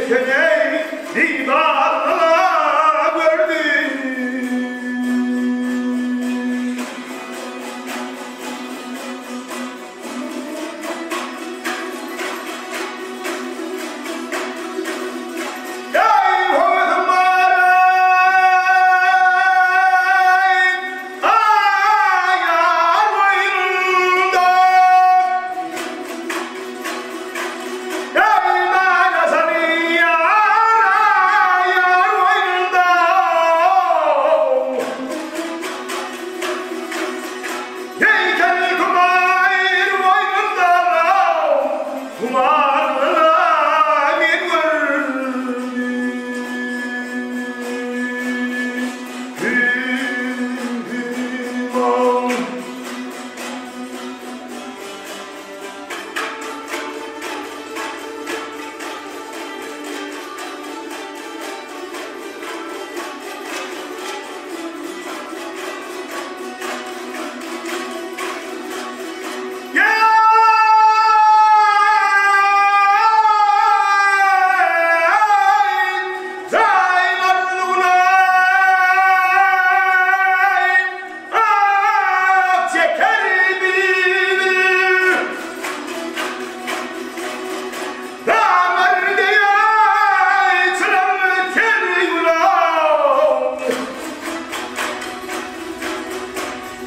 Çeken-eý didarlar gördüm. Eý, höwesim bar-eý, aý, ýar goýnunda. Eý, mäne sany ýar-aý, ýar goýnunda. Heýkel Humaýr boýnunda Humarlyna men gördüm.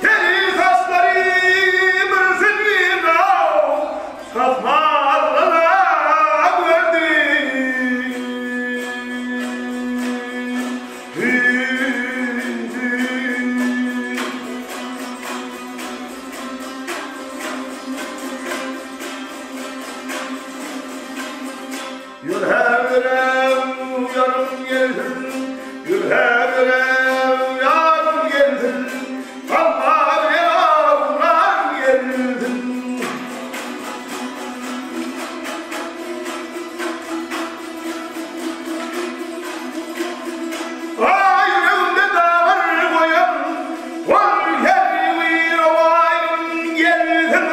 Seniň saçlary bir zülbiraw Sasmarlara gördüm. Ýör häzirem ýarym gelsin, Ýör häzirem ýarym gelsin, Galma bilen gelsin. Aý ýüregimde dabar goýan, Ol her bir rowaýym gelsin.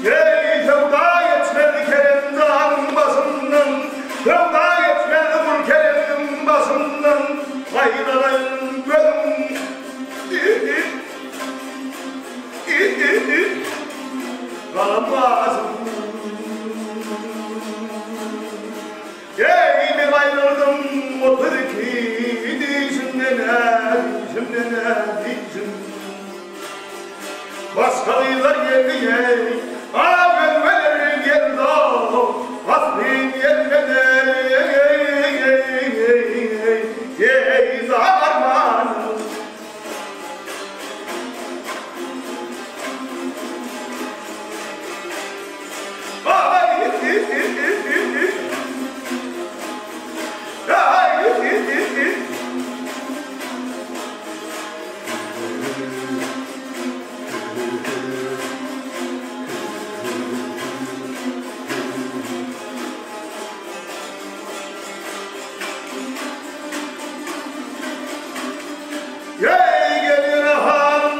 Eý, söwda geçmez Kerem janyň başyndan, Söwda geçmez gul Keremiň başyndan, Gaýynalaýyn gözüň Galam başyn. Eý, men aýryldym 32 dişimden-ä, dişimden-ä, dişim. Başga gyzlar geldi eý, A özgeler geldi-ow, Aslym gelmedi eý, eý, zabarman. Eý, gelin han!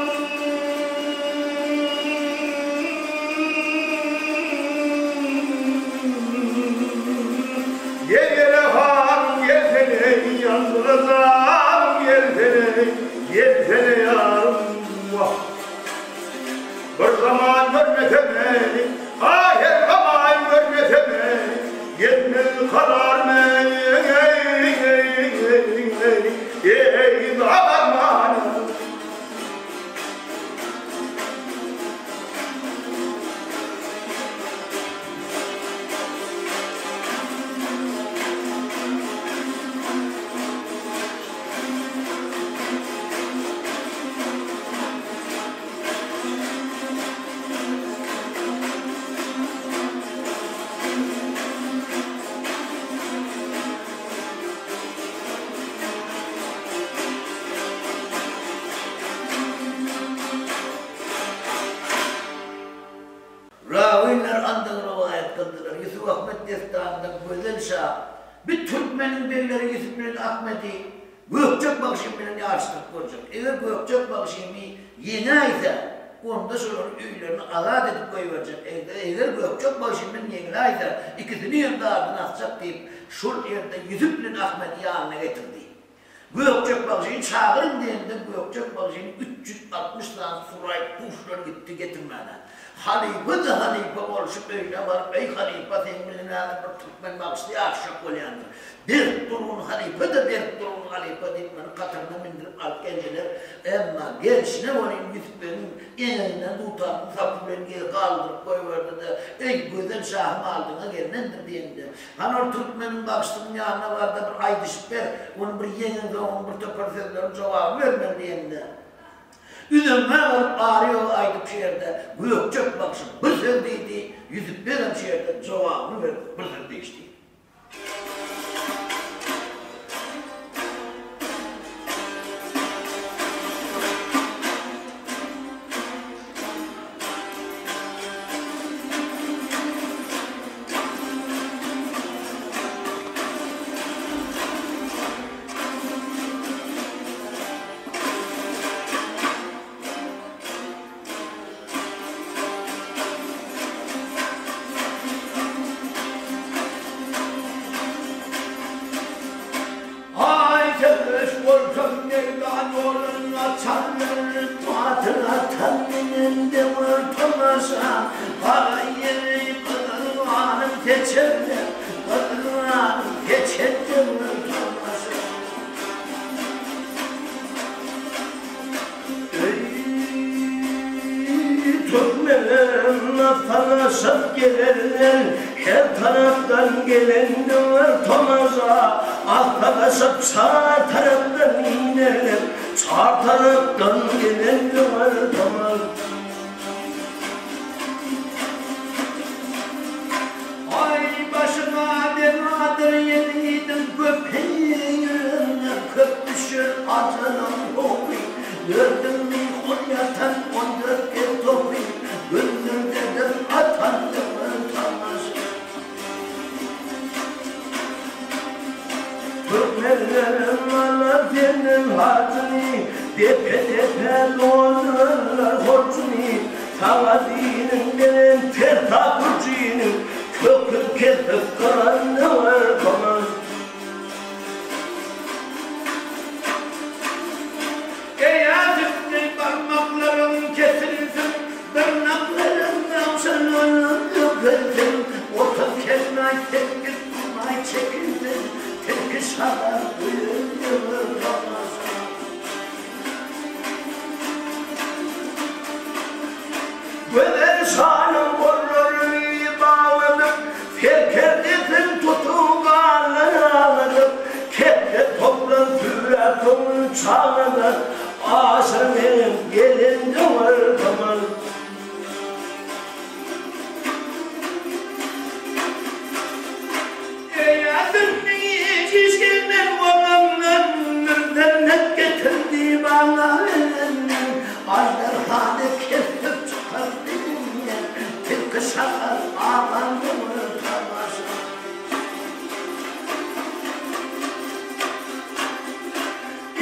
Gel-gele han, gelsene, ýandyrajan, gelsene, gelsene ýarym, wah. Bir zaman görmesem eý, a her zaman görmesem eý, gelmez kararym eý, eý, eý, eý, eý, zabarmanym. Rawylar andag rowaýat kyldylar, Ýusup Ahmet dessanynda Gözel şa bir türkmeniň begleri Ýusup bilen Ahmedi Gökjek bagşy bilen ýaryşdyryp görjek. Eger Gökjek bagşyny ýeňäýse, onda şolary öýlerine azat edip goýberjek. Eger Gökjek bagşy bilen ýeňiläýse, ikisini hem dardan asjak diýip, şol ýerde Ýusup bilen Ahmedi ýanyna getirdi. Gökjek bagşyny çagyryň diýende Gökjek bagşyny 360 sany suraý puşlar gitdi getirmäne. Halypa-da halypa bolşup öýüne baryp, Eý halypa, seň bilen häzir bir türkmen bagşysy ýaryşjak bolýandyr. Berk durgun halypa-da berk durgun halypa diýip meni gataryna mindirip alyp geldiler. Emma gelşine welin Ýusup begiň eňeginden dutarynyň sapy bilen ýere galdyryp goýberdi-de, Eý, gözel şahym aldyňa gelnendir diýende, Hany ol türkmeniň bagşysynyň ýanyna bar-da bir aýdyşyp ber, ony bir ýeňeňsoň oň bir topar sözleriň jogabyny bermeli diýende, üzeňňä galyp bary-ýogy aýdyp şu ýerde Gökjek bagşy bir söz diýdi, Ýusup begem şu ýerde jogabyny berip bir söz diýişdi. Aý söweş bolsa merdan ýolun açarlar. Batyr atan menen döwür tomaşa, Gara ýeri gyzyl ganym seçerler, Gyzyl ganym seçen döwür tomaşa. Eý, türkmenim, sanaşyp gelenler, Her tarapdan gelen döwür tomaşa, Arkalaşyp çar tarapdan inerler, Çar tarapdan gelen döwür tomaşa. Aý başyňa beladyr ýediň köpeýiňe köp düşer ajalyň howpy Gördüňmi hol ýatan on dört gez topy Gündürdedip atan döwür tomaşa. Türkmenleriň alar senden hajyny, Depe-depä doldurarlar horjuny, Saňa diniň beren. Serta gürjiniň kökün kesip gyrandyr toman. Eýä sütdi barmaklaryň kesilsin, dyrnaklaryň ýagşylygyna dökülsin, 30 kernaý 8 surnaý çekilsin, tilki şagal gülendir tomaşa. Gözel şanyň gollaryny bagladyp, Serkerdesin tutup gandan agladyp, Kepbe toplan sürä köňül çagladyp, Aşyr meniň gelen döwür zaman. Eý, dünýe çişgenden bolandan, Mürzemmet getirdi maňa elinden, Aždarhany kesip çykardy dinden, Tilki şagal agan döwür tamaşa.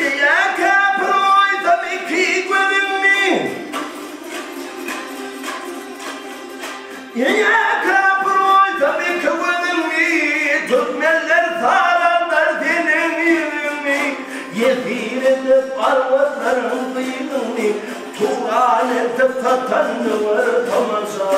Eý, käpir goýsam iki gözüňi, Eý, käpir goýsam iki gözüňi, Türkmenler sararlar seniň ýüzüňi, Ýesir edip arwatlaryň gyzyňy, Turan edip satan döwer tomaşa.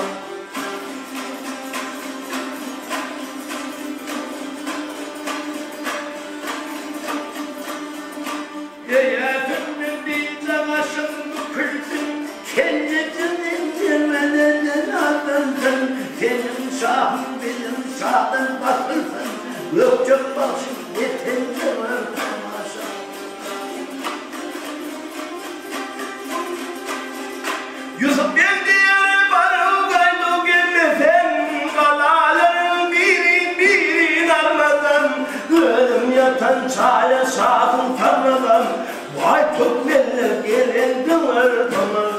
Eýe sünni diýde başyň bükülsin, Kellejigin demeleden azynsyn, Seniň şahyň biziň şadan basylsyn, Gökjek bagşy ýetende gör tamaşa. Ýusup beg diýer baryp gaýdyp gelmesem, Galalaryň birin-birin almasam, Özüm ýatan çaýa şahym salmasam, Waý türkmenler gelen döwer zaman.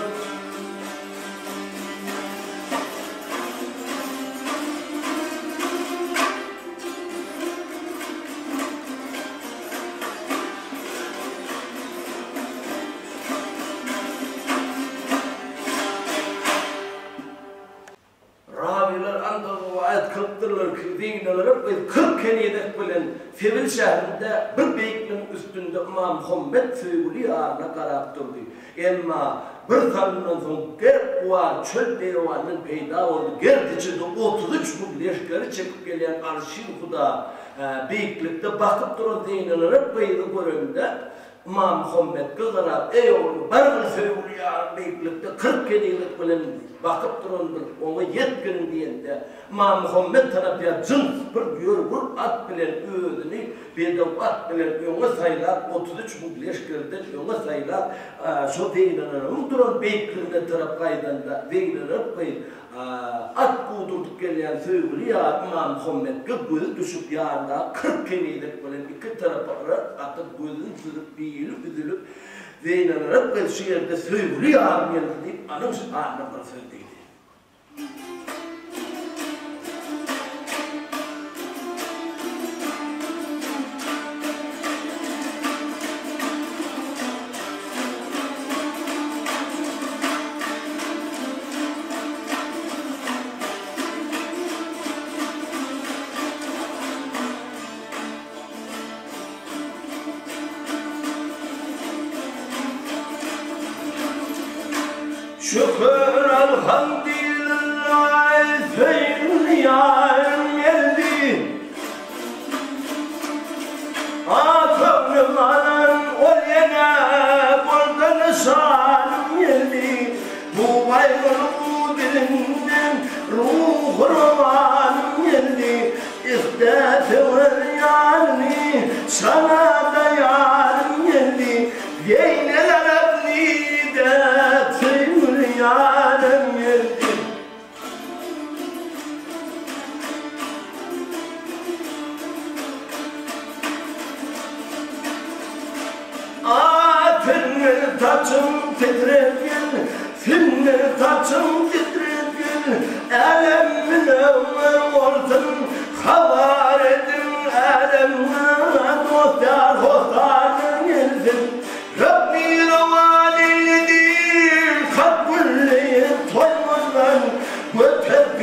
Rawylar andag rowaýat kylypdyrlar ki, Zeýnelarap gyz 40 kenizek bilen Sebil şährinde bir beýikligiň üstünde Ymam Muhammet söýgüli ýaryna garap durdy. Emma bir salymdan soň gerk gubar çöl beýewandan peýda boldy. Gert içinde 33 mün leşgeri çekip gelýän Arşyn Huda beýiklikde bakyp duran Zeýnelarap gyzy görende, Ymam Muhammet gygyryp, Eý, oglum, bargyl söýgüli ýaryň beýiklikde 40 kenizek bilen bakyp durandyr, oňa ýetgin diýende, Ymam Muhammet tarapýa jyns bir ýörgür at bilen özüni bedew at bilen öňe saýlap, 33 mün leşgerden öňe saýlap, şo Zeýnelarabyň duran beýikligine tarap gaýdanda, Zeýnelarap gyz, At gudurdyp gelýän söýgüli ýary Ymam Muhammetge gözi düşüp ýanyndaky 40 kenizek bilen iki tarapa yrak atyp gözüni süzüp bili üzülip Zeýnelarap gyz şu ýerde söýgüli ýarym geldi diýip anyň şanyna bir söz diýdi. Şükür elhamdülillah söýgüli ýarym geldi. A köňlüm alan ol ýene boldy nyşanym geldi. Bu gaýgyly dilinden ruhy rowanym geldi. Isläseňiz ýaryny sana-da ýarym geldi. Zeýnelarap nide söýgüli ýarym geldi. A sünnül saçyň titretgin, sünnül saçyň titretgin, Älem münewwer bolsun, habar ediň älemge, Dost-ýar hossarlar gelsin, Rabbi rowan eýledi, hak gülleýip toýmazdan, Göterdi.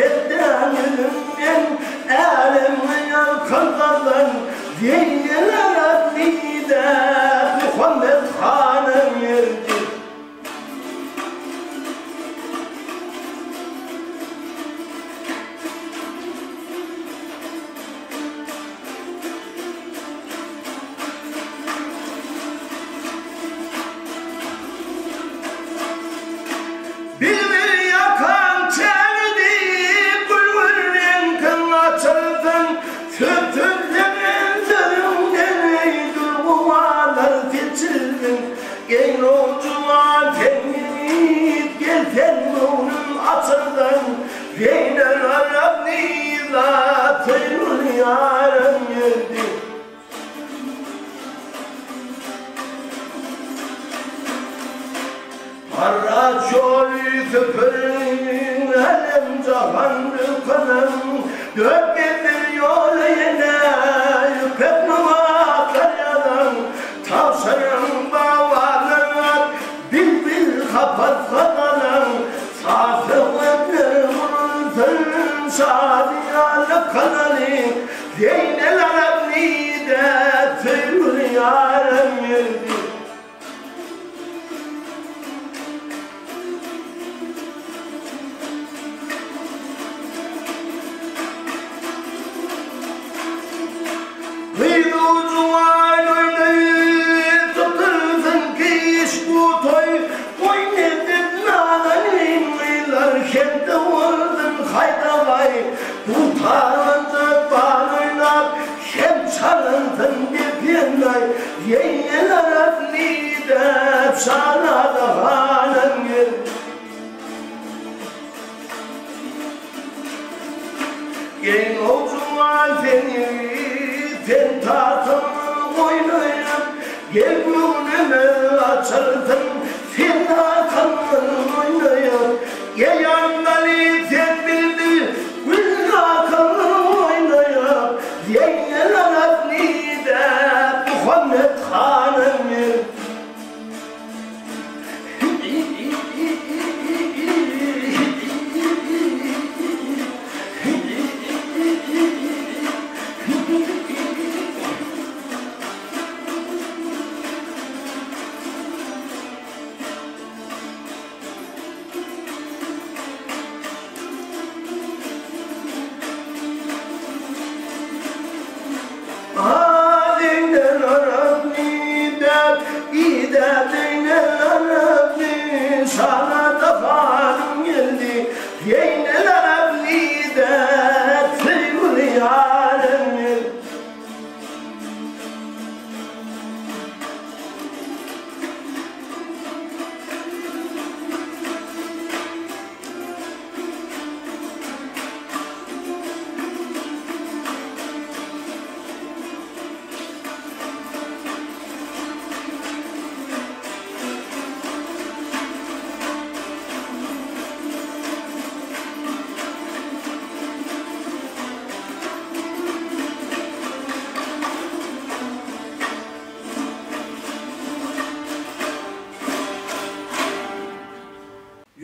Söz sözlegen sözüňden eý duýgular seçildiň. Eý nowjuwan sen ýigit gel sen göwnüm açylsyn. Zeýnel Arap nida söýgüli ýarym geldi. Parra çöli süpürin, älem-jahan ülkenin, Dört menzil ýoly ýene ýüpek nugatlar ýazan, Tabşyryň babalar, bilbil kapas gazanan, Saz-söhbetler gurulsyn, şadyýanlyk kanaly, Zeýnel Arap nide söýgüli ýarym geldi. Gyz ujuňan oýnaýyp tutulsyn giç bu toý, Goý menden nazanin gyzlar hem-de bolsun haýdabaý, Dutarynda bal oýnap hem çalynsyn depennaý, Ýeňňeler atly däp şanada hanym gel. Geň owjuňa seni sen tartyň oýnaýan, Gel göwnüme açylsyn sen arkaňdan oýnaýan, Eý Andalyp sen bilbil gül arkaňdan oýnaýan, Zeýnel atly däp Muhammet hanym gel.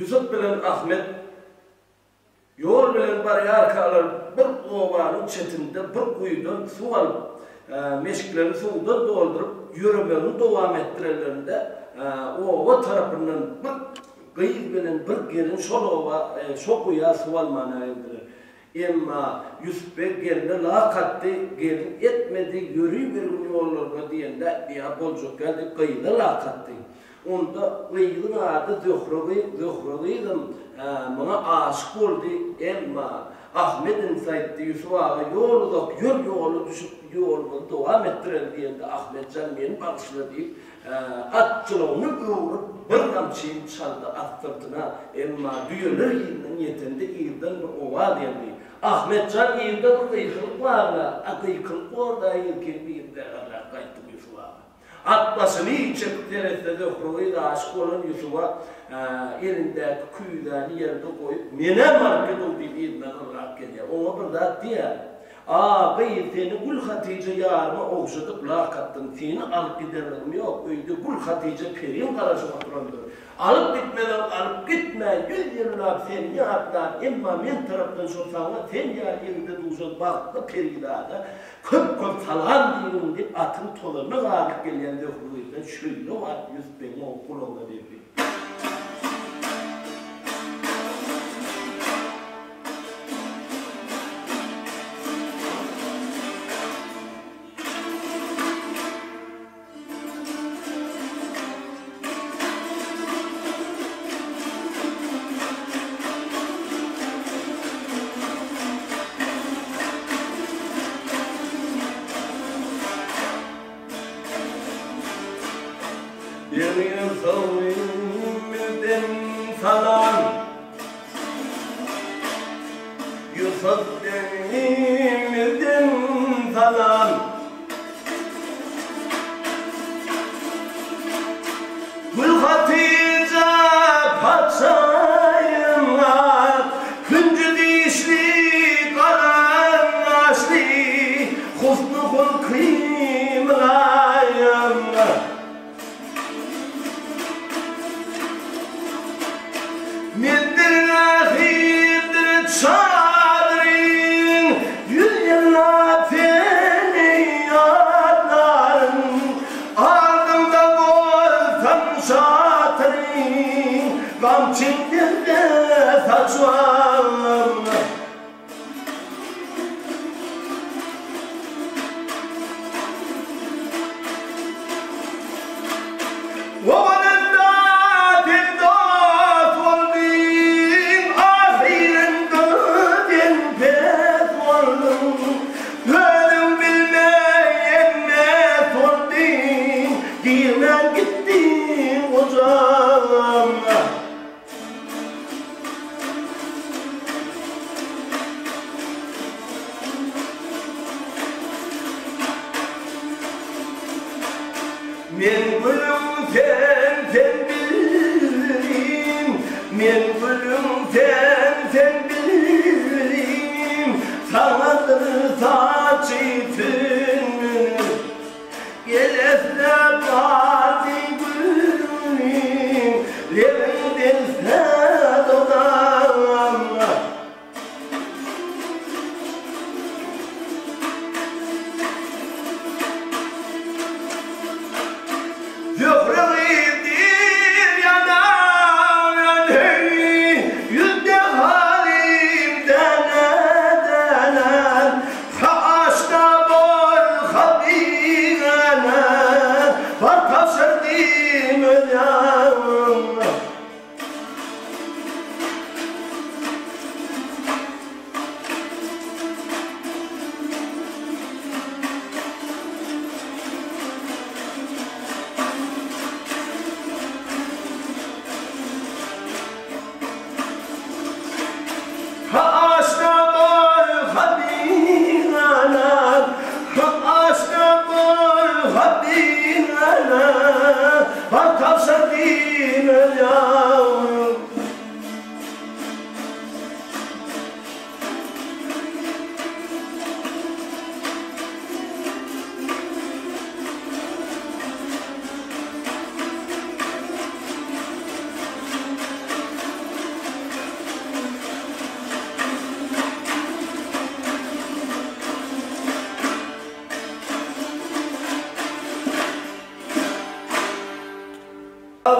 Ýusup bilen Ahmet Ýol bilen barýarkalar bir obanyň çetinde bir guýudan suw alyp, meşiklerini suwdan dolduryp, ýöremegini dowam etdirenlerinde oba tarapyndan bir gyz bilen bir gelin şol oba, şo guýa suw almana geldiler. Emma Ýusup beg gelne lak atdy, gelin etmedi, ýöribergin ýollaryňa diýende, Ýa boljak däl diýip gyza lak atdy. Onda gyzyň ady Zöhre gyz, Zöhre gyzam muňa aşyk boldy, emma Ahmet inisi aýtdy, Ýusup aga ýol uzak, ýör ýola düşüp ýolumyzy dowam etdireli diýende Ahmet jan meni bagyşla diýip, at jylawyny öwrüp bir gamçyny çaldy at syrtyna, emma düýeler yzyndan ýetende yzdan bir owaz geldi, Ahmet jan yzda bir gykylyk bar-la, a gykylyk bor-da ilki diýip bägärläp gaýtdy Ýusup aga. At başyny çekip seretse Zöhre gyz aşyk bolan Ýusuba elindäki küýzäni ýerde goýup, Menem alyp gidow diýip yzyndan ylgap gelýär. Oňa bir zat diýýär. A gyz, seni Gül Hatyja ýaryma ogşadyp lak atdym. Seni alyp giderligim ýok. Öýde Gül Hatyja periň garaşyp oturandyr. Alyp gitmezem alyp gitme, ýüz ýyllap seni ýatlar, emma men tarapdan şo saňa sen ýaly ýigide duşan bagtly perizada Köp-köp salam diýiň diýip, atyň tozanyna garylyp gelýän Zöhre gyzdan şöýle wagt Ýusup begiň gulagyna degdi. Ýusup begimizden salam. Gülhatyja patyşaýyma, Hünji dişli, gara gaşly, Husny-hulky mylaýym. Men dergähimdir çadyryň, Ýüz ýyllap seni ýatlaryn. Aldyňda bolsam şatyryň, Gam çekmez-de saçlarym. Owadan-da sen dost bolduň, Ahyrynda sen pes bolduň. Özüň bilmeýän mes bolduň, Girmän gitdiň ojagyma. Men gülüm sen sen bildim Men gülüm sen sen bildim Saňadyr saçy tünüm Gel esnäp bardy gülüm Lebiňden sä dodagym. Zöhre gyz diýr ýanan heý, Ýüzde halym däne-däne. Ha aşna bol, ha bigäne, Bar tabşyrdym öz ýanyňa. Ha aşna bol, ha bigana, Ha aşna bol, ha bigana, Bar tabşyrdym öz ýanyňa.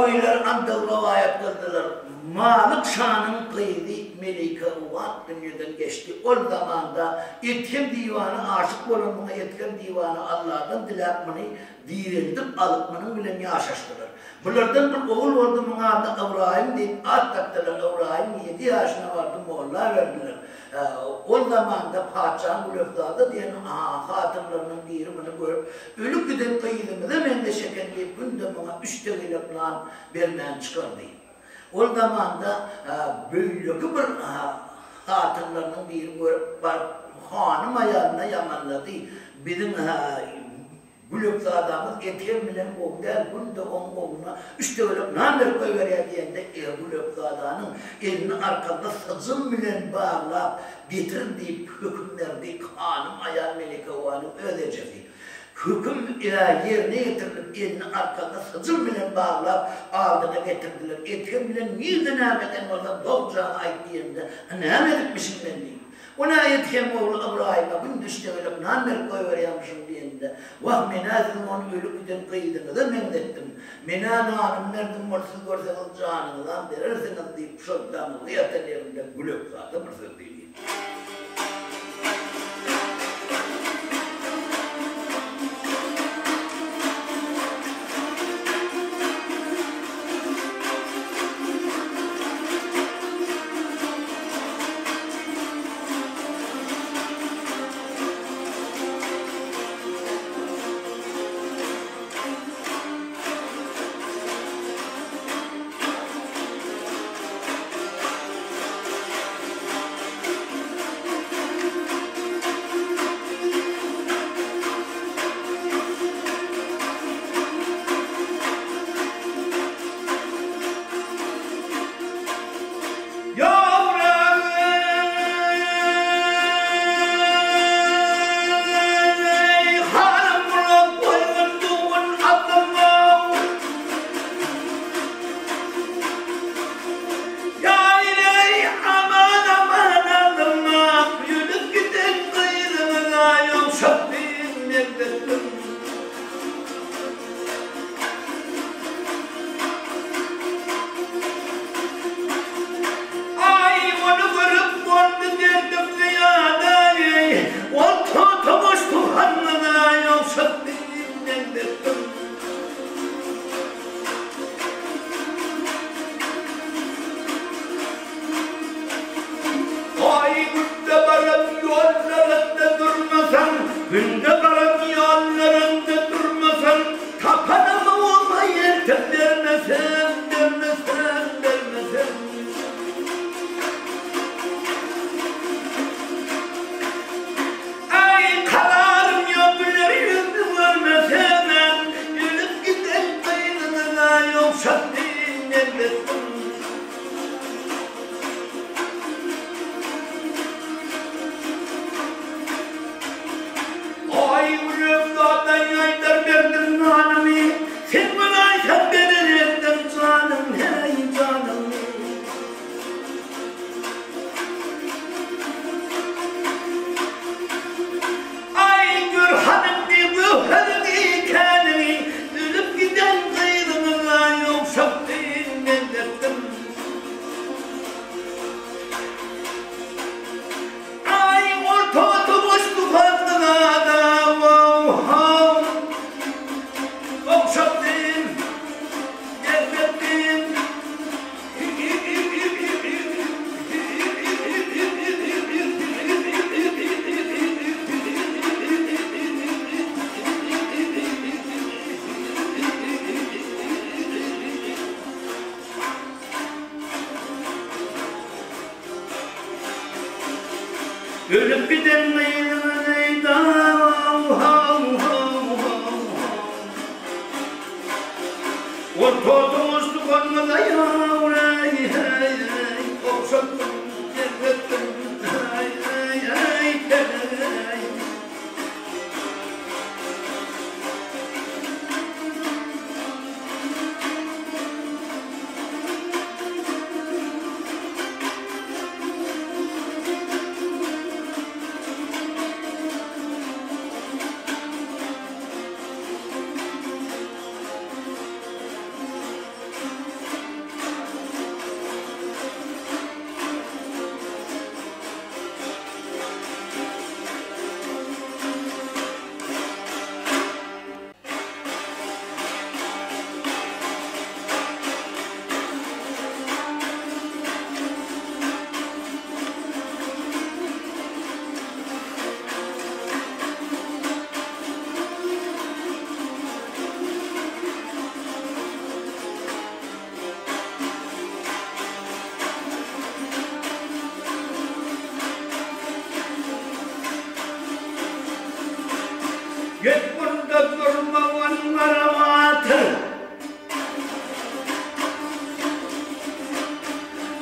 Rawylar andag rowaýat kyldylar, Malyk şanyň gyzy Melike Uwat dünýeden geçdi. Ol zamanda Edhem diwana aşyk bolan muňa Edhem diwana Alladan diläp muny direldip alyp munuň bilen ýaşaşdylar. Bulardan bir ogul boldy muňa adyna Ybraýym diýip at dakdylar. Ybraýym ýedi ýaşyna bardy molla berdiler. Ol zamanda patyşaň Gülefzada diýen hatynlarynyň biri muny görüp, Ölüp giden gyzymyza meňzeş eken diýip günde muňa üç tegelek nan bermän çykardy. Ol zamanda beýleki bir hatynlarynyň biri görüp baryp hanym aýalyna ýamanlady, Biziň Gülekzadamyz Edhem bilen gowy däl, günde oň ogluna üç töwerek nan berip goýberýär diýende, Gülekzadanyň elini arkasyna syjym bilen baglap getiriň diýip höküm berdi. Hanym aýal Melekewanyň öz ejesi. Höküm ýerine ýetirilip, elini arkasyna syjym bilen baglap aldyna getirdiler. Edhem bilen nirde näme eden bolsaň dogrujaňy aýt diýende, Näme edipmişim men diýip. O nä Edhem ogly Ybraýyma günde üç tegelek nan berip goýberýärmişiň diýeninde, Wah, men-ä siziň ony ölüp giden gyzyňyza meňzetdim. Men-ä nanymy berdim, ol siz görseňiz janyňyzam berersiňiz diýip, şol daňylgy ýatan ýerinde Gülekzada bir söz diýdi. ýollarynda durmasaň, Günde baran ýollarynda durmasaň, Tapanymy oňa eltip bermesem, bermesem, bermesem. Aý, kararym ýok, güler ýüzüni görmesemem, Ölüp giden gyzyňyza ýogşatdym, elbetdim. Aý, gülüm, dadan ýaýdar berdim nanymy, Sen bolaýsaň berer edim janym, heý, janymy. Aý, gör hanyňdy, göwheriňi, käniňi, Ölüp giden gyzyňyza ýogşatdym, meňzetdim. Aý, orta goşdy pandyna-da, wow-haw, Ogşatdym, meňzetdim. Ölüp giden gyzyňyzy daw-haw-haw-haw-haw. Ol totuňyz tukanmaz aýaw-eý-heý-eý, Ogşatdym, ýelmetdim, heý-heý-heý-heý. Git munda durma onlara batyr.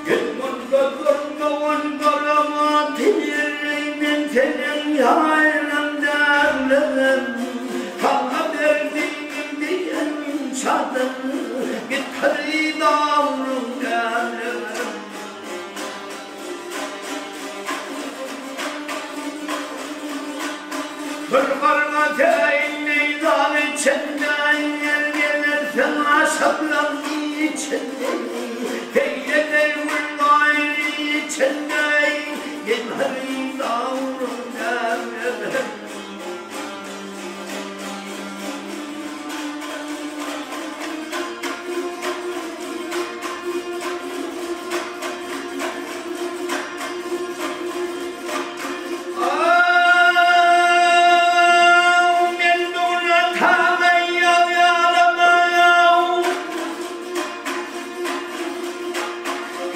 Git munda durma onlara batyr. Men seniň ýaryň däldim. Saňa berdim diýen şadyr. Git hyrydaryň däldim. Bir garga teýin meýdan içinde Ýel gelersiň aşyklaň içinde Peýlener gül gaýry içinde Men hyrydarym däldim. Aw, men duna tagaý ýalamam.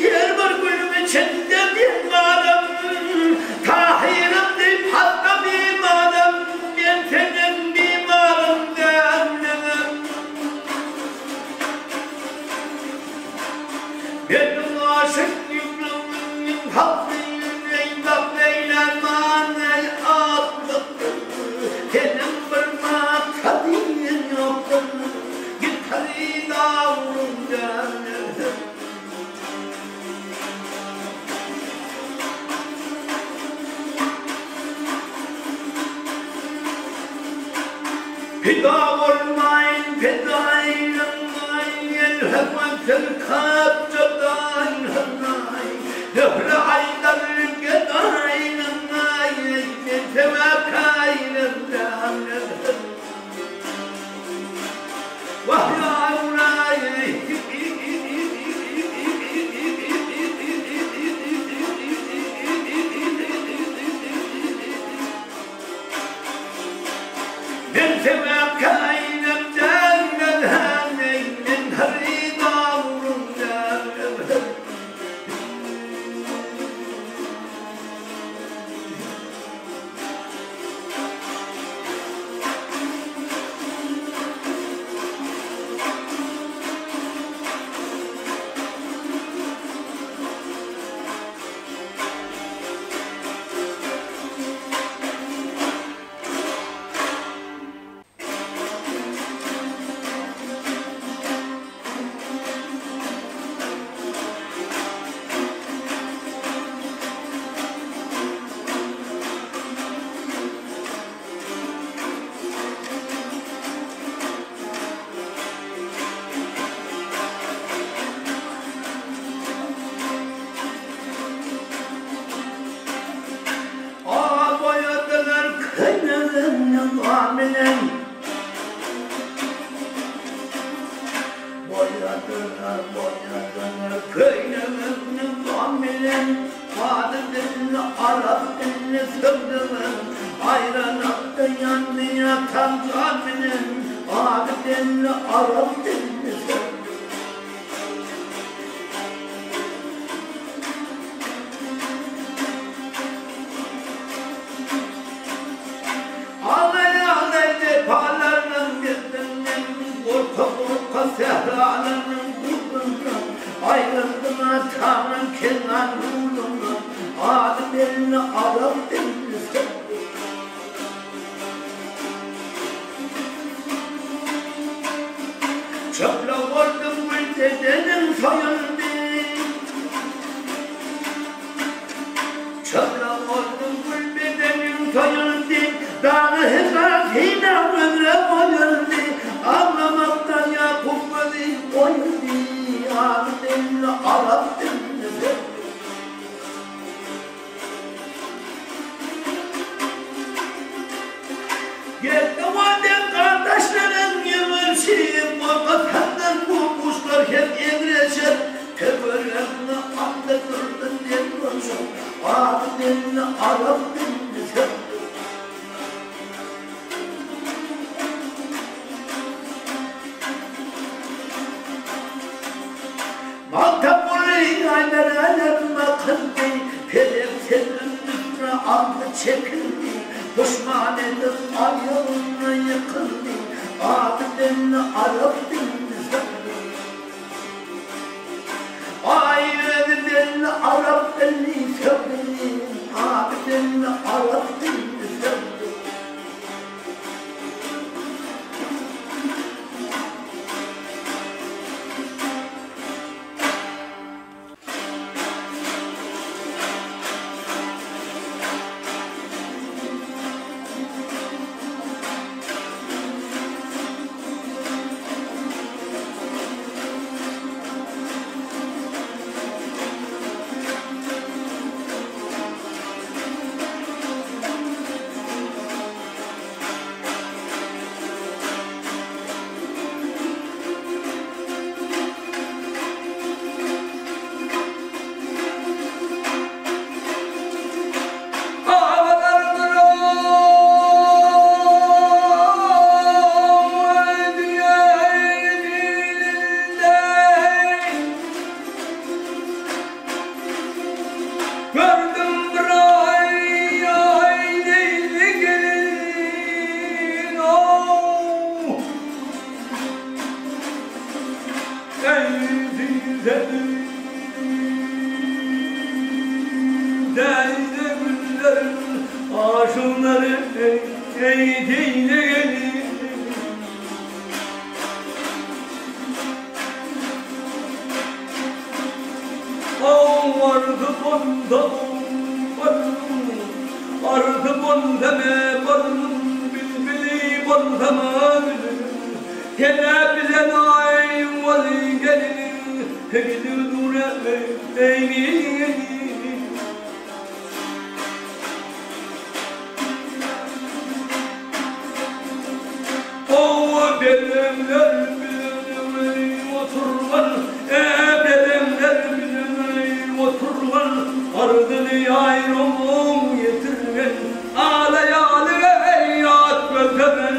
Her bir günüň içinde men baram. Tahyrym diýip hatda bimarym. Men senden bimarym däldigim. Meniň aşyk ýüregimiň haklyny bak eýleman eý atlykdyr, Seniň bir maksadyň ýokdur, git hyrydawlyň däldir. Pida bolmaýyn pedaýyň Elhemdül kapjadan hanaý Döhre aýdar gedaýyň Men sebäpkaýynym Wah ýaryň sebäp käýinem dälmen häneý men hyrydaryň dälmen. A boýadylar köýnegini gam bilen. Boýadylar, boýadylar köýnegini gam bilen. Ady dilli, arap dilli söwdügim, Aýralykda ýandy ýatan jan bilen. Ady dilli, arap dilli söwdügim. Aglaý-aglaý wepalardan gezdim men, Gorka-gorka sähralaryň gurdundan, Aýryldym atamyň Kenan ýurdundan, Ady belli arap dilli söwdügim. Çöple boldum gül bedeniň soýuldy. Çöple boldum gül bedeniň soýuldy. Dagy Hira syna gözre goýuldy. Aglamakdan Ýakup gözi oýuldy. Ady belli arap dilli söz. Geldi madem gardaşlaryň ýygyşy, Gorkasyndan bu guşlar hem egreşer. Töweregine atly durdy derwüşiň, Ady belli arap dilli sözdür. Magtymguly aýdar älem akyldy, Pelek seniň üstüne aldy çekildi, Duşman edip aýagyna ýykyldy, Ady belli arap dilli söwdi. Aý özi belli arap dilli söwdi, Ady belli arap dilli söwdi. Gördüm bir aý, aý neýli gelin, ow. Eý, Täze günleriň aşyklary, eý, teýle gelin. Arzı bunda Arzı bunda me barmın Bilbili bunda ma Tele bilen ay vali gelin Gidir dure ey O belenler bilen oturgan, e belenler bilen oturgan, ardyny ýaýramyň ýetirgen, alaýaly eýat göteren,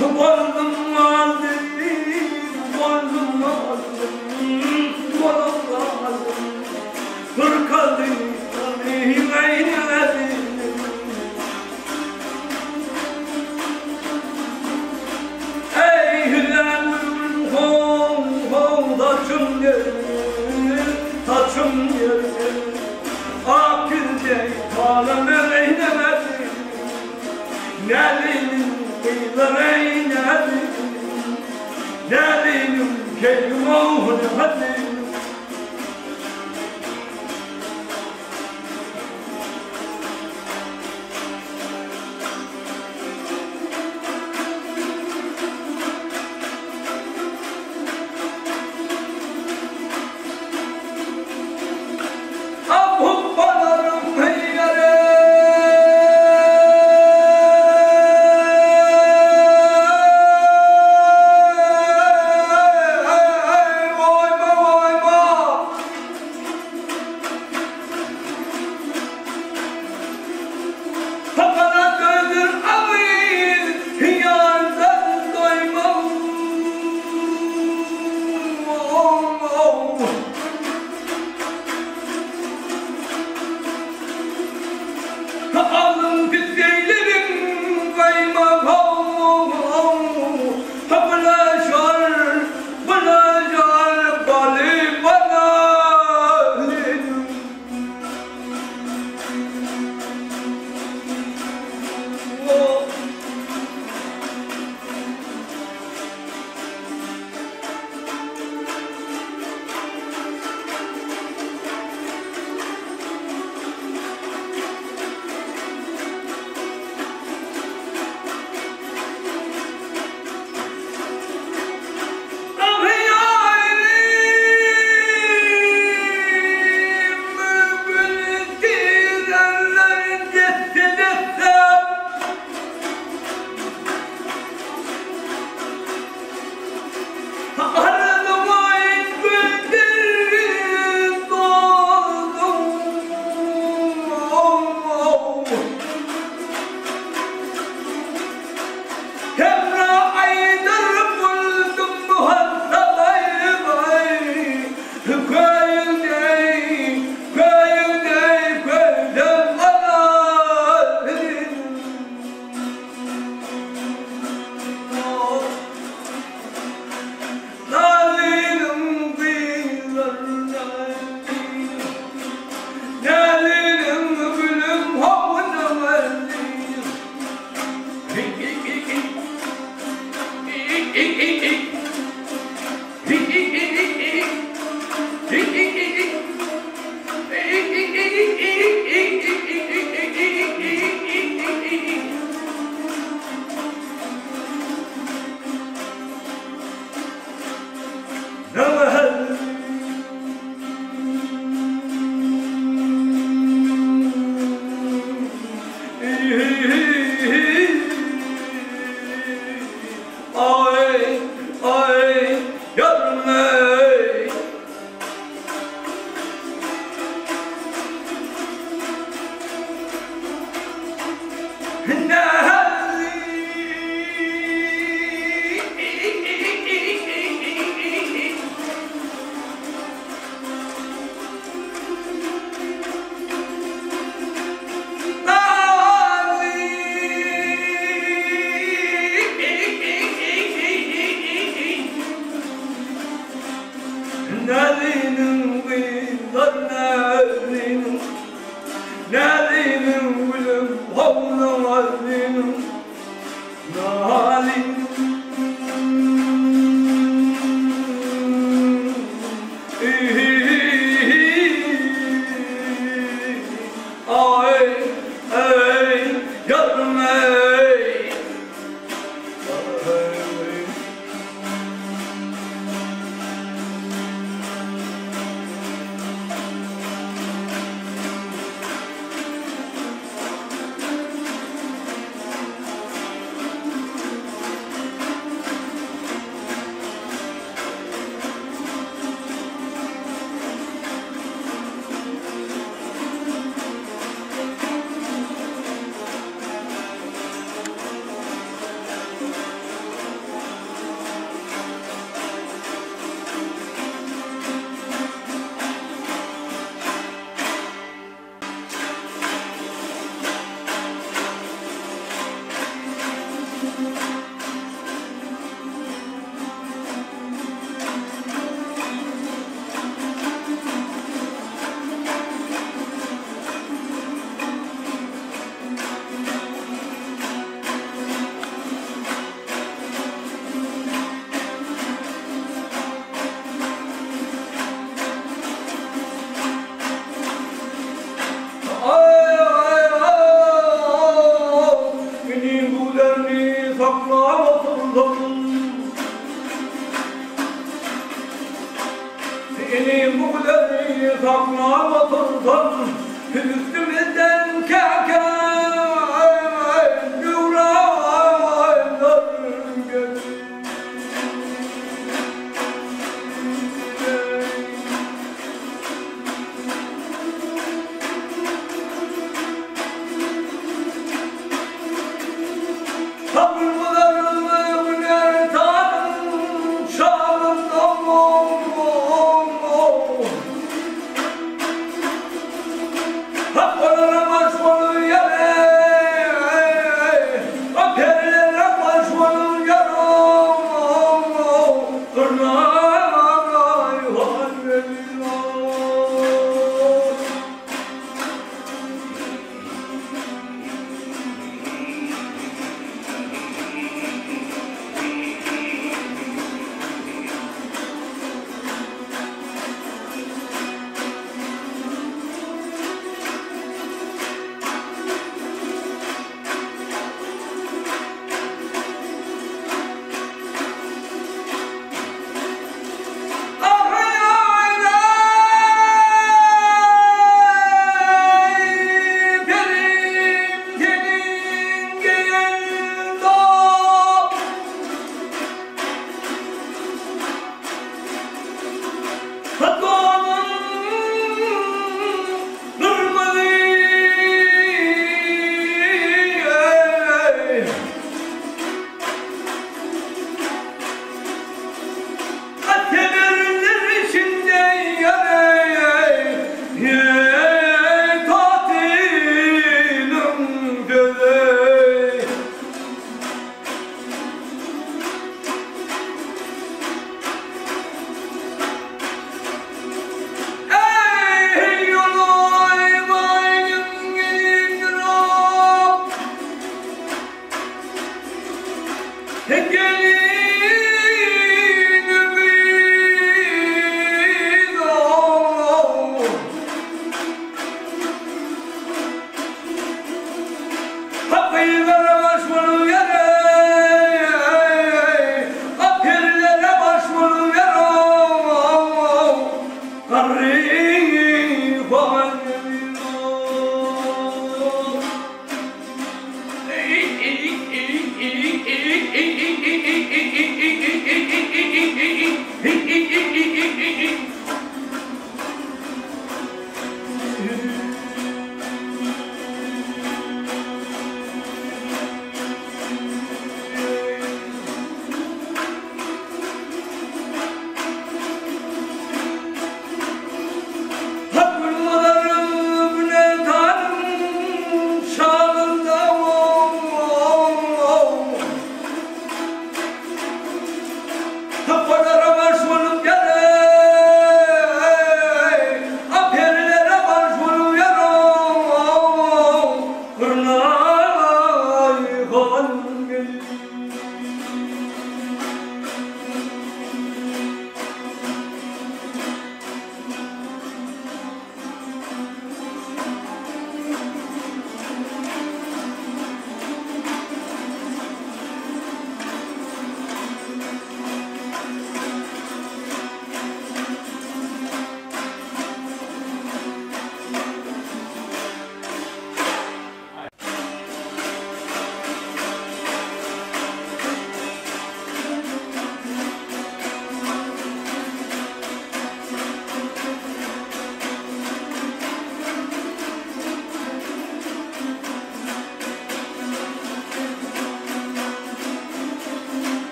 Boldum galdym, boldum galdym, boldum galdym. Fırkalı Ey hülen hom hom taçım yerim, taçım yerim. Akilde tanım eylemedim. Nelinim kıyılar eyledim. Nelinim keyim oğlu. saklap otursam. Seni bu güzeri saklap otursam, Üstümizden käkä döwranlar gelir.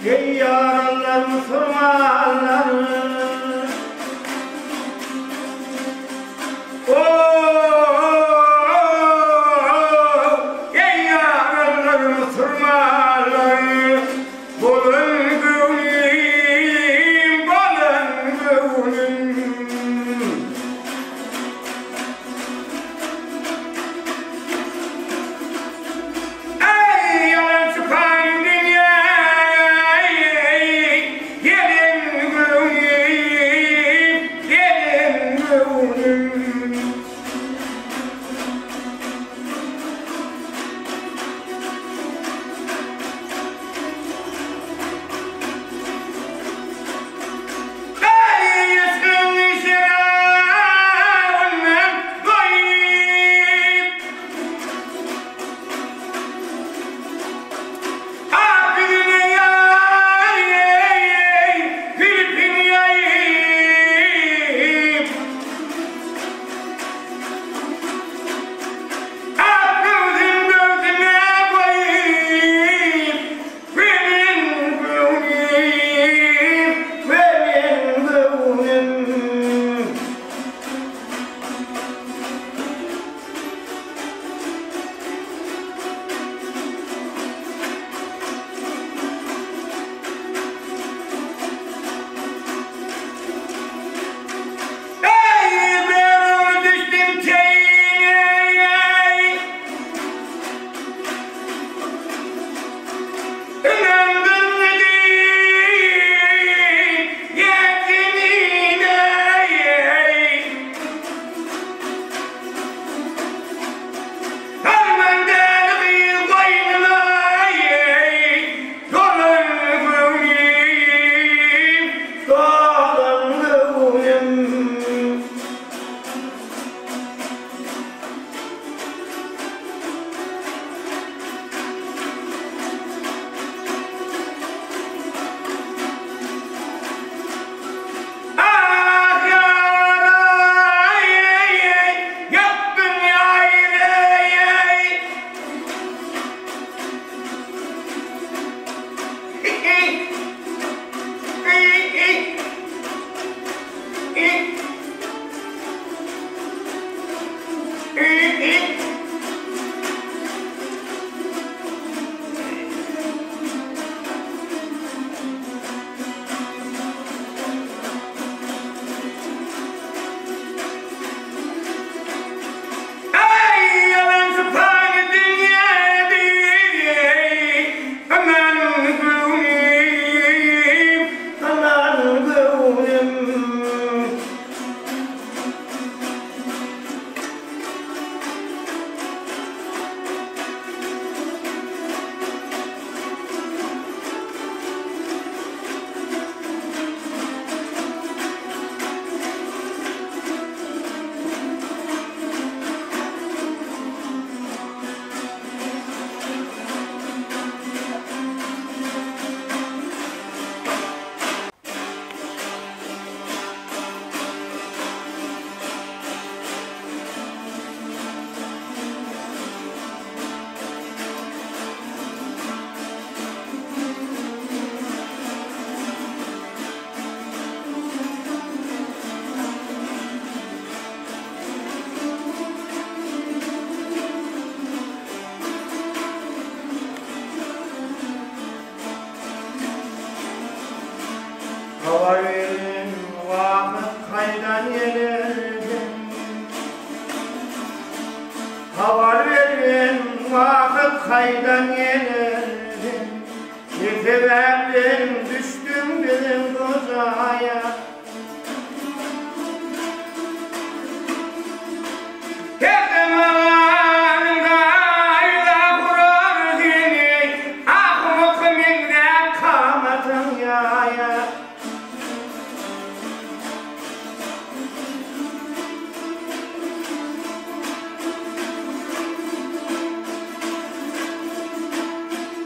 Eý ýaranlar musurmanlar! Eý ýaranlar musurmanlar! Bolan göwnüm, bolan göwnüm! Eý, ýalançy pany dünýä, gelen göwnüm. Habar bergin, wagt haýdan geler sen? Ne sebäpden düşdüň biziň bu jaýa? Her zamanyň gaýda gurar seni, Ahmyk meňzäp kamatyň ýaýa.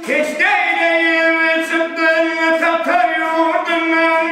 Keşdeýleýip çykdyň tatar ýurdundan.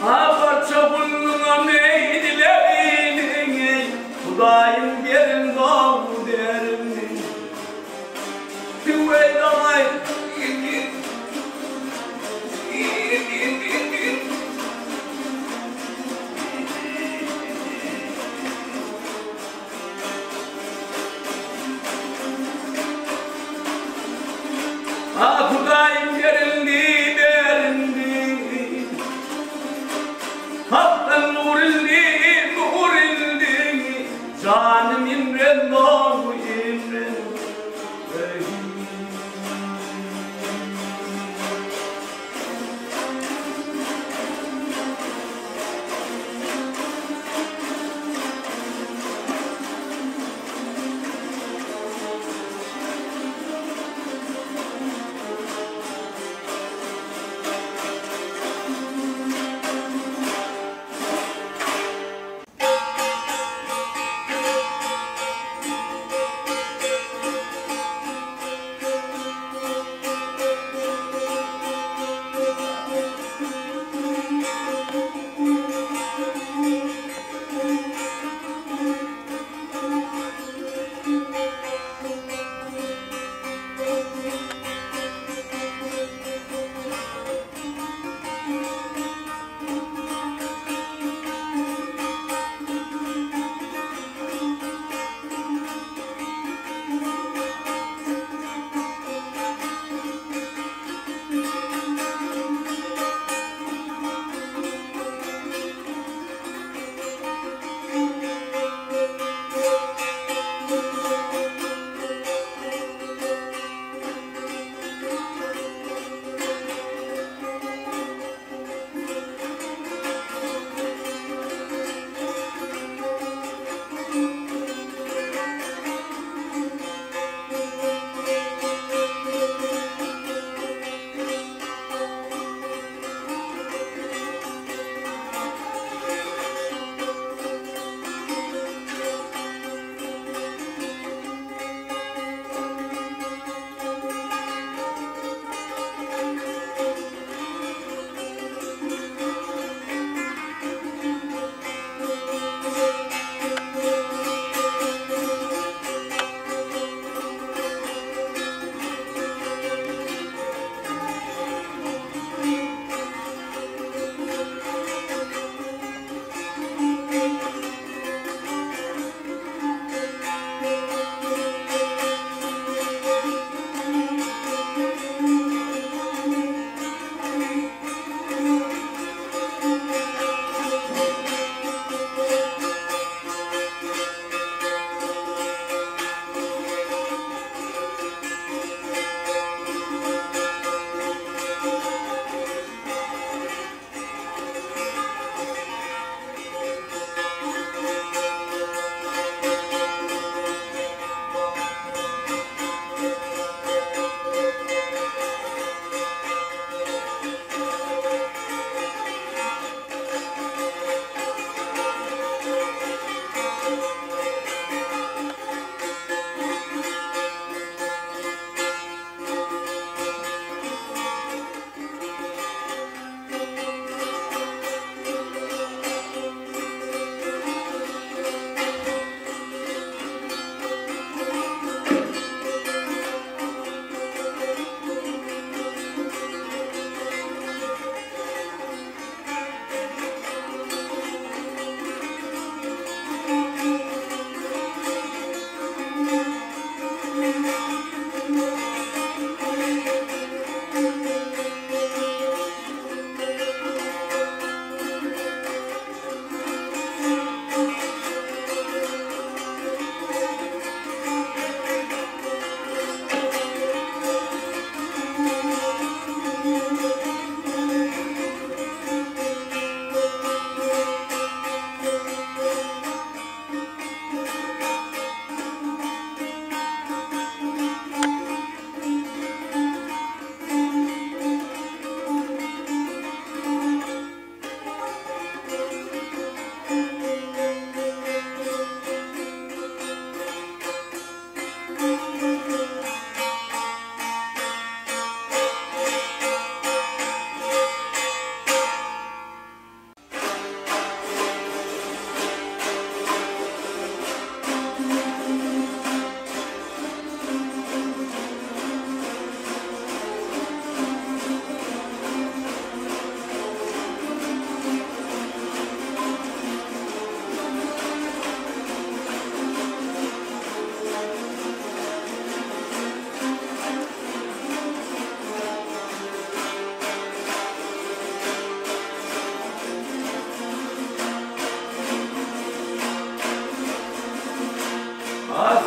A parça gulluňa meýdilerini, Hudaýym berin gowy derini. Tüweleme. Ah Hudaýym berildi, berildi. Hakdan nur ildi, nur ildi. Janym imren, dogy imren.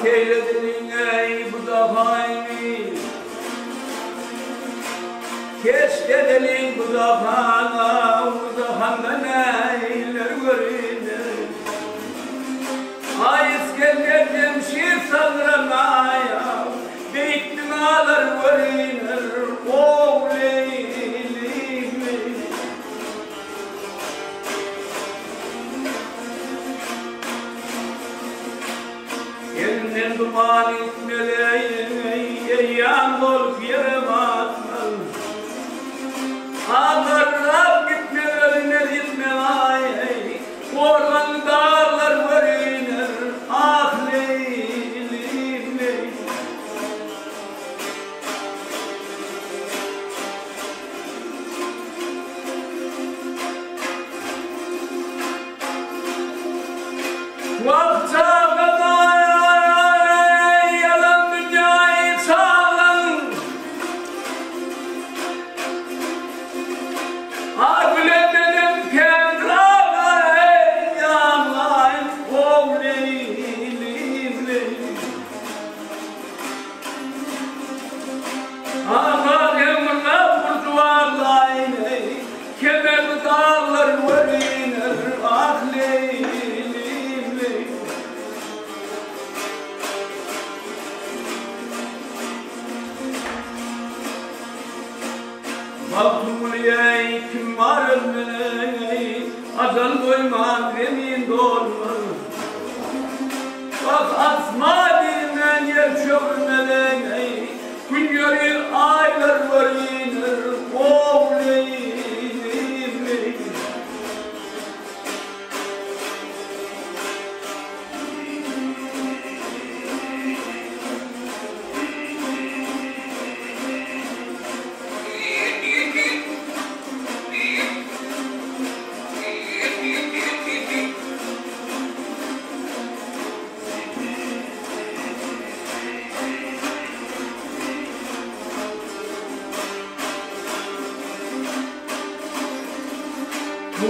seýl edeliň eý bu jahany. Keşt edeliň bu jahana, bu jahanda näler göriner. Aý Isgender Jemşit saldyran aýa, beýik binalar göriner. Ow Leýlim, Leýlim. Elinden duman gitmez eý, eýýam bolup ýere batmaz. Agarlap gitmez ölmez ýitmez aý, gorgan daglar görüner, ah Leýlim, Leýlim. Wah çagam-aý, ýalan dünýäi çaglaň. A bilen menem kändir-aý, ýaňlaý, how leýlim, leýlim. Aman emrlap burjuwazlaýyn eý, Kemerli daglar görüner, ah Leýlim, Leýlim. Magtymguly eý, kim bar ölmeli eý, Ajal goýman zemin dolmaz. Wah, asman diýmän ýer çöwürmeli eý, Gün ýörir, aýlar görüner, how Leýlim, Leýlim.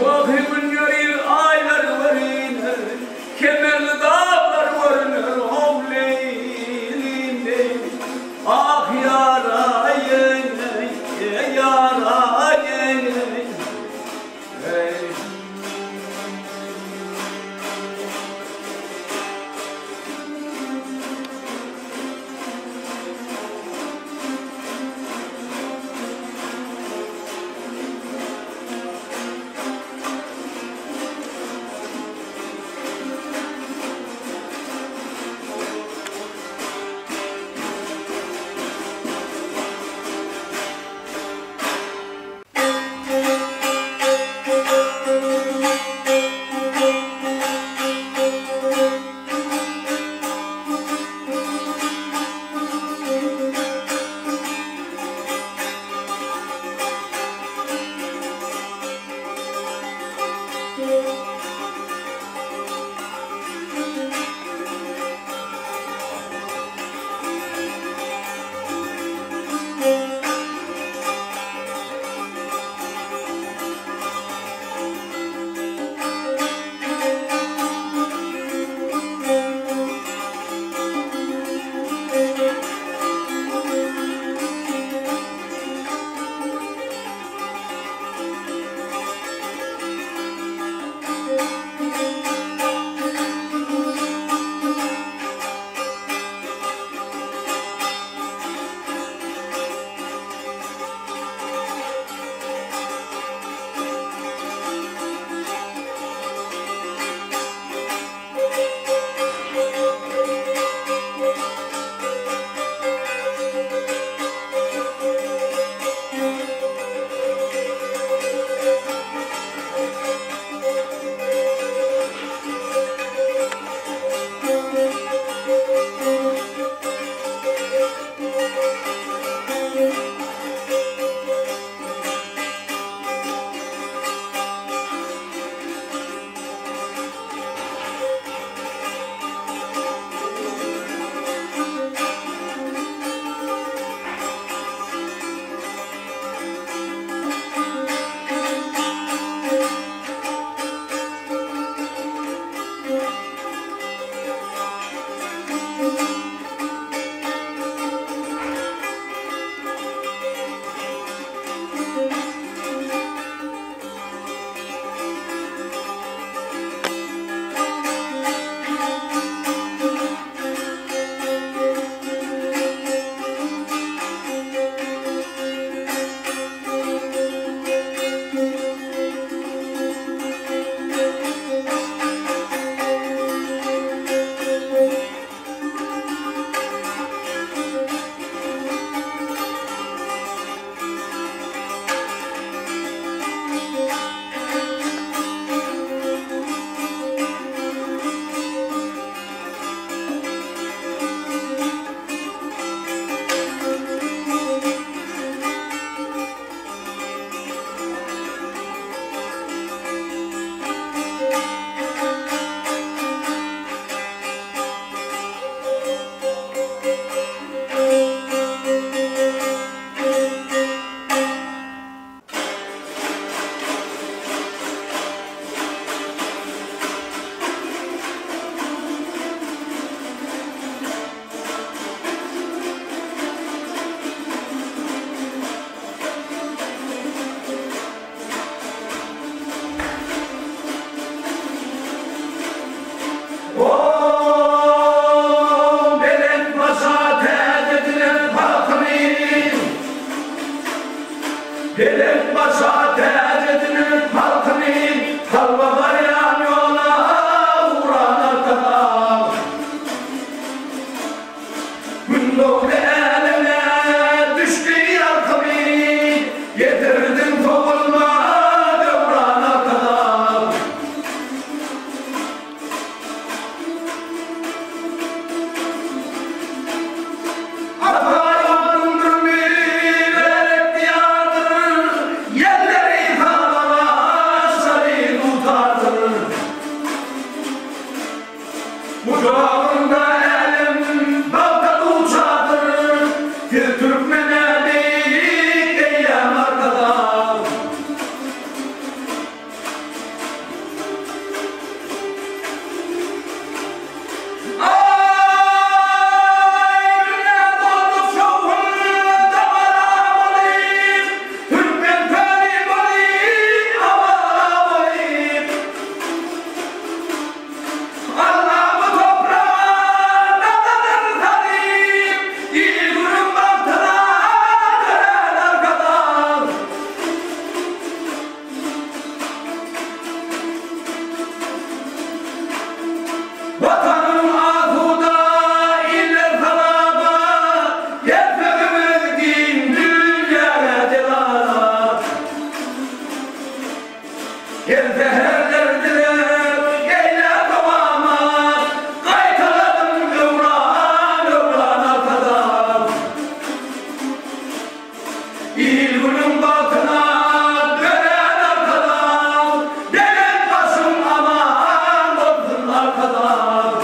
Wah, gün ýörir, aýlar görüner, Kemerli daglar görüner, how Leýlim, Leýlim. Ah, ýara-eý, ýara-eý, eý. Her säherler dileg eýläp dowamat, Gaýtaladym döwran, döwran Arkadag. Il-günüň bagtyna dörän Arkadag, Belent başyň aman bolsun Arkadag.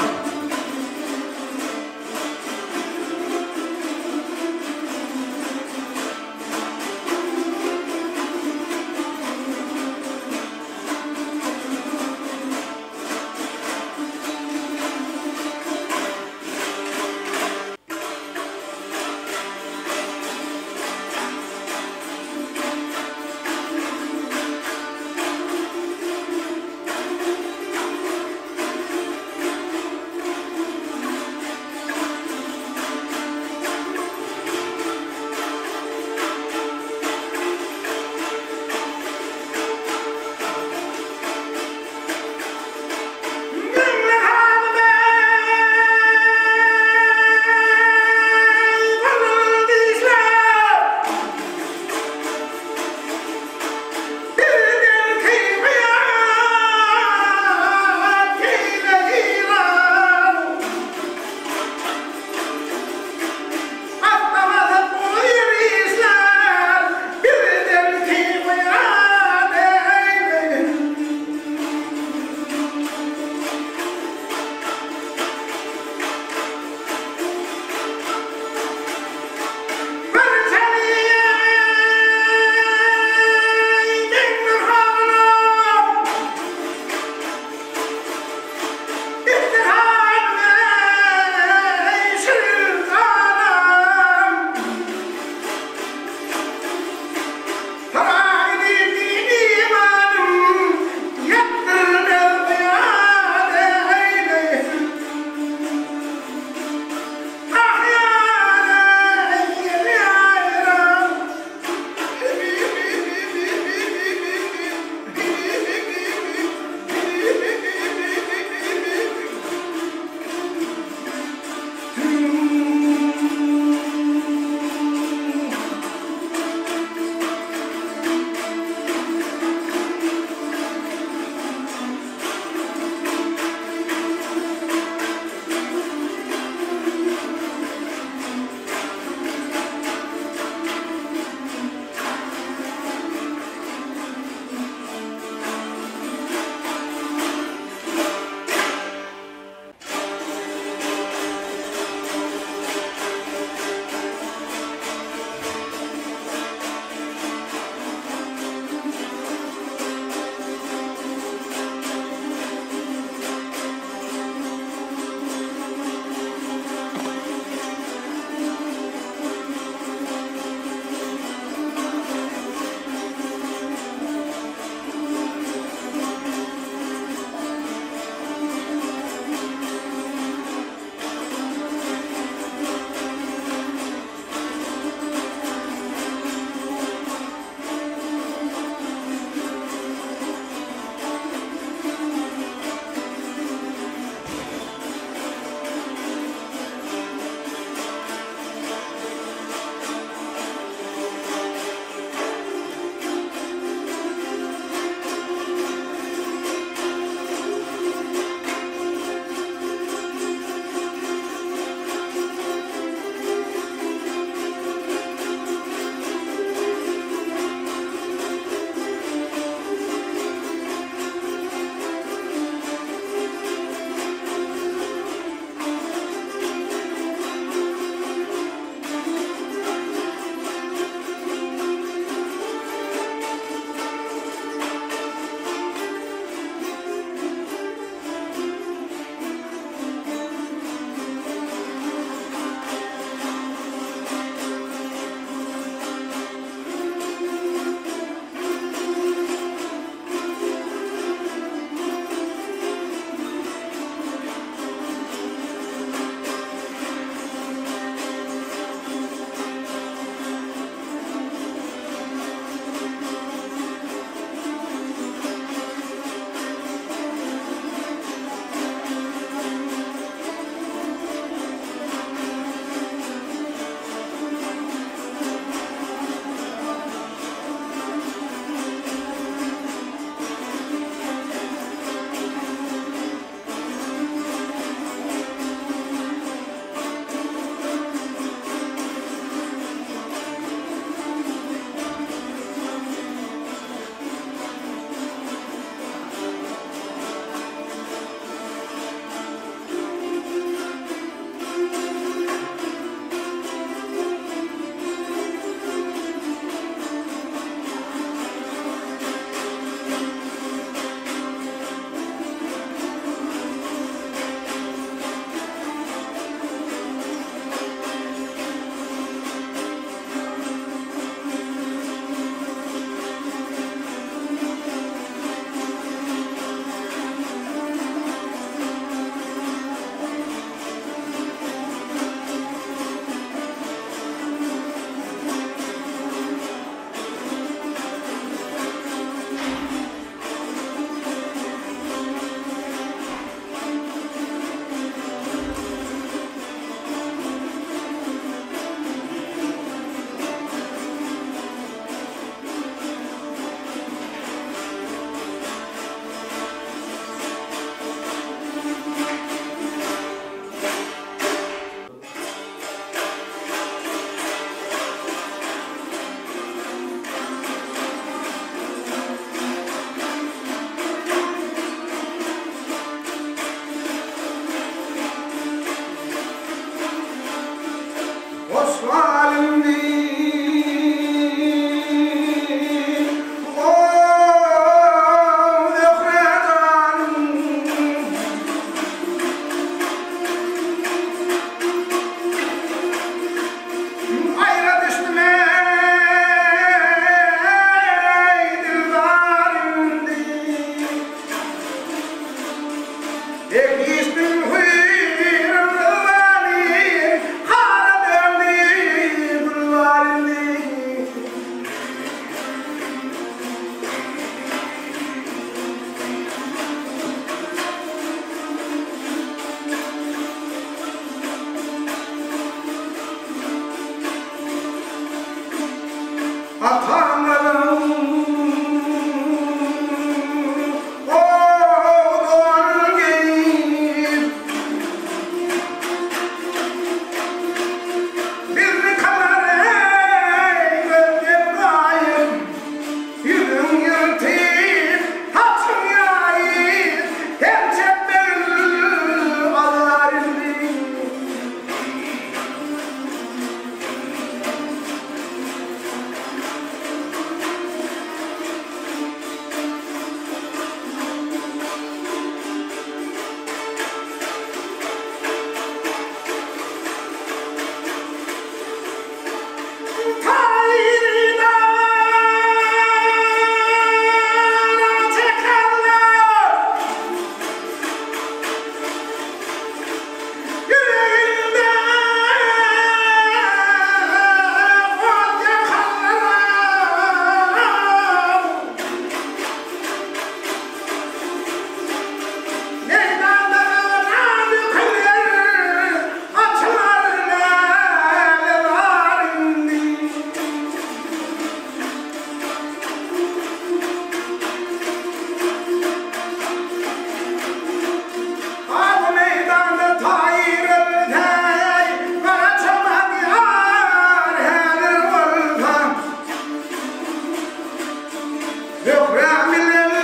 Zöhräm bilen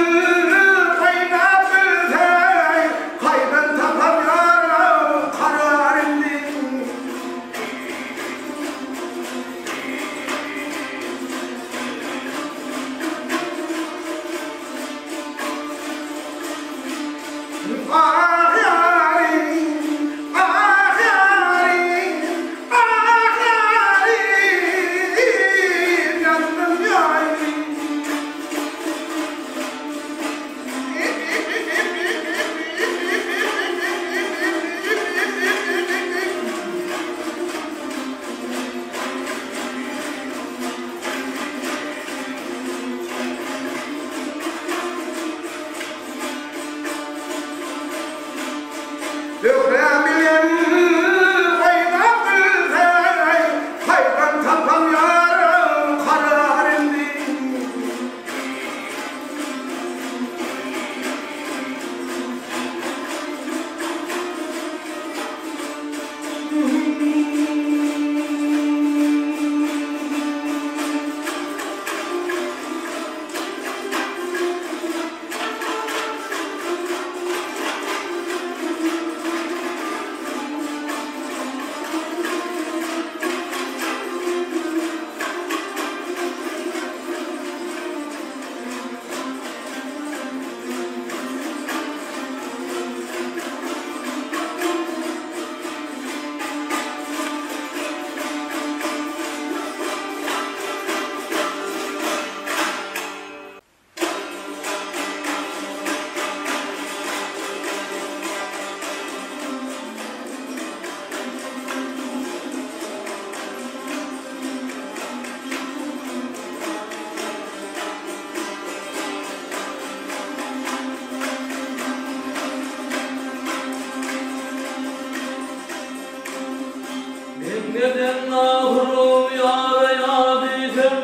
oýnap bilse, Kaýdan tapar ýaram karar indi. Ah ýarym, ah ýarym, ah ýarym, ýandym ýarym. Zöhre bilen oýnap bilse, Haýran tapan ýaryň karar indi. Men neden mahrum ýara ýa diýsem,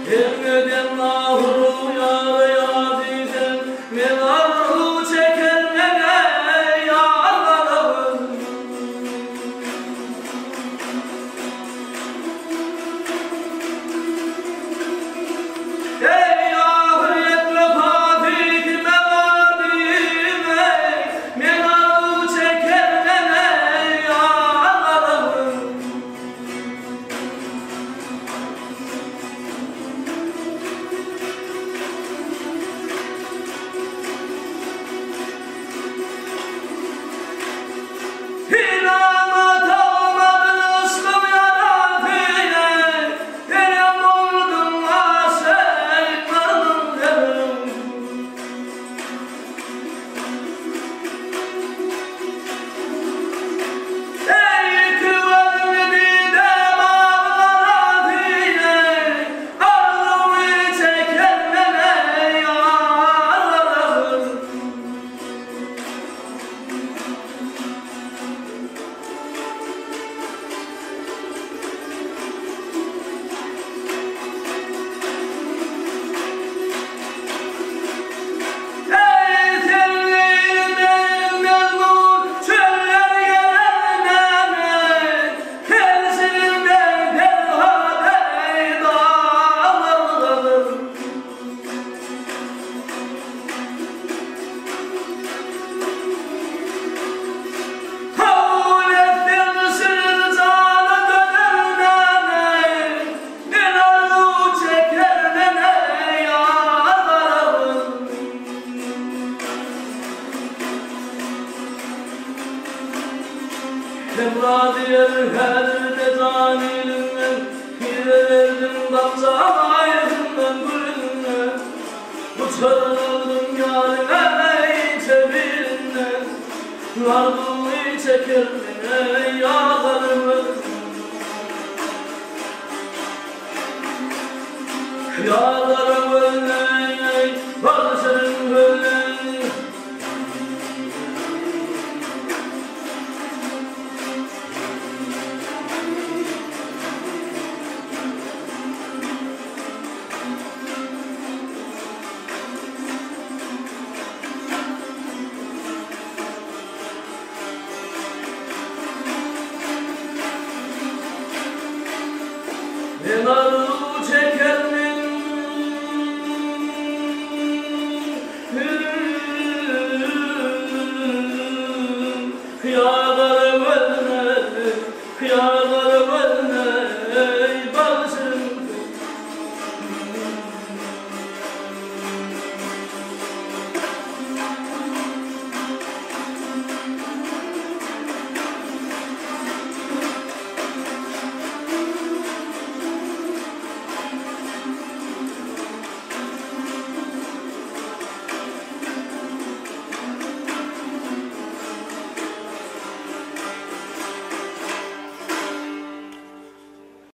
Hemmeden mahrum ýara ýa diýsem, Men arzuw çekenlere ýarlarym. Eý, ahyrýet wepaty kime bar diýmeý, Men arzuw çekenlere ýarlarym. Hilam atalmadyn yşkyň ýarasyna, Senem bolduň aşyklaryň demim. Eý, gözli didem aglarasy, Arzuwy çekenlere ýarlarym. Eý, sen Leýli meniň Mejnun, çöller geler näme? Perşinden Perhat eý daglardan. Kabul etseň şirin jana döner näme? Men arzuw çeker mene ýarlarym. Hemra diýer häzir-de jan ilinden, Hile berdim bakja aýasyndan gülünden. Uçaryldım ýaryňa inçe bilinden, Arzuwy çeker mene ýazarym. Ýazarym.